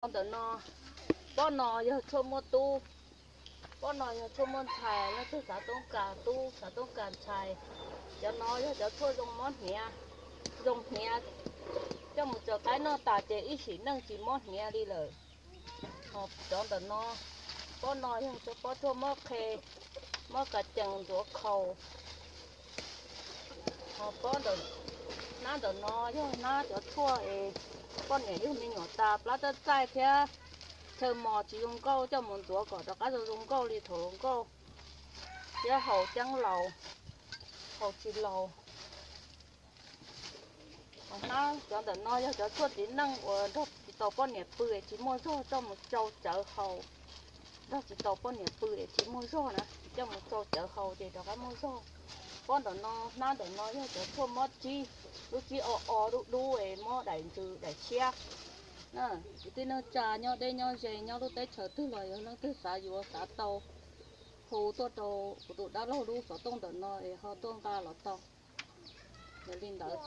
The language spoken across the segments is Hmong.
Ntawm no, pob no yog tshuaj muaj tub, pob no yog tshuaj muaj ntxhais, leej twg xav toob kas tub, xav toob kas ntxhais. Cov no yog cov tshuaj zoo mob hniav, zoo hniav, coj mus tso qaib noj tas ces ib sim neej tsis mob hniav li lawm. Ho cov ntawm no, pob no yog cov pob tshuaj mob qhe, mob kas cees ntxuav khau. Ho pob ntawm, hnab ntawm no yog hnab cov tshuaj es poj niam yug me nyuam tas plab txaij txaij thiab chaw mos tsis zoo nkauj, coj mus ntxuav kom rov qab zoo zoo nkauj li thaum hluas nkauj thiab haus ceeb laus, haus tsis laus. Ho hnab cov ntawm no yog cov tshuaj txiv neej uas nrog tsis tau poj niam pw es tsis muaj zog, coj mus tsau cawv haus. Nrog tsis tau poj niam pw es tsis muaj zog na, coj mus tsau cawv haus ces rov qab muaj zog. Pob ntawm no, hnab ntawm no yog cov tshuaj mob tsib, lub tsib o o dub dub es mob daim ntsws daim siab. Kwv tij neej tsa nyob deb nyob ze nyob lub teb chaws twg los yog leej twg xav yuav xav tau, hu tuaj rau kuv tus dab laug lub xov tooj ntawm no es ho tuaj nqa los tau. Yog li ntawd,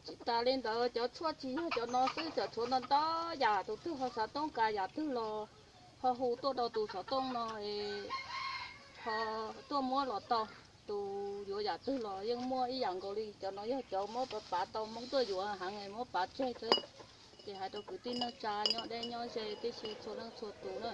tsis tas li ntawd cov tshuaj tsis yog cov no xwb, cov tshuaj ntau ntau yam, tus twg ho xav toob kas yam twg los ho hu tuaj rau tus xov tooj no es ho tuaj muab los tau. Tus yuav yam twg los yeej muaj ib yam nkaus li. Cov no yog cov muab pav pav tau, Hmoob tuaj yuav heev muab pav tseg xwb. Ces hais rau kwv tij neej tsa nyob deb nyob ze tib si txhua leej txhua tus na.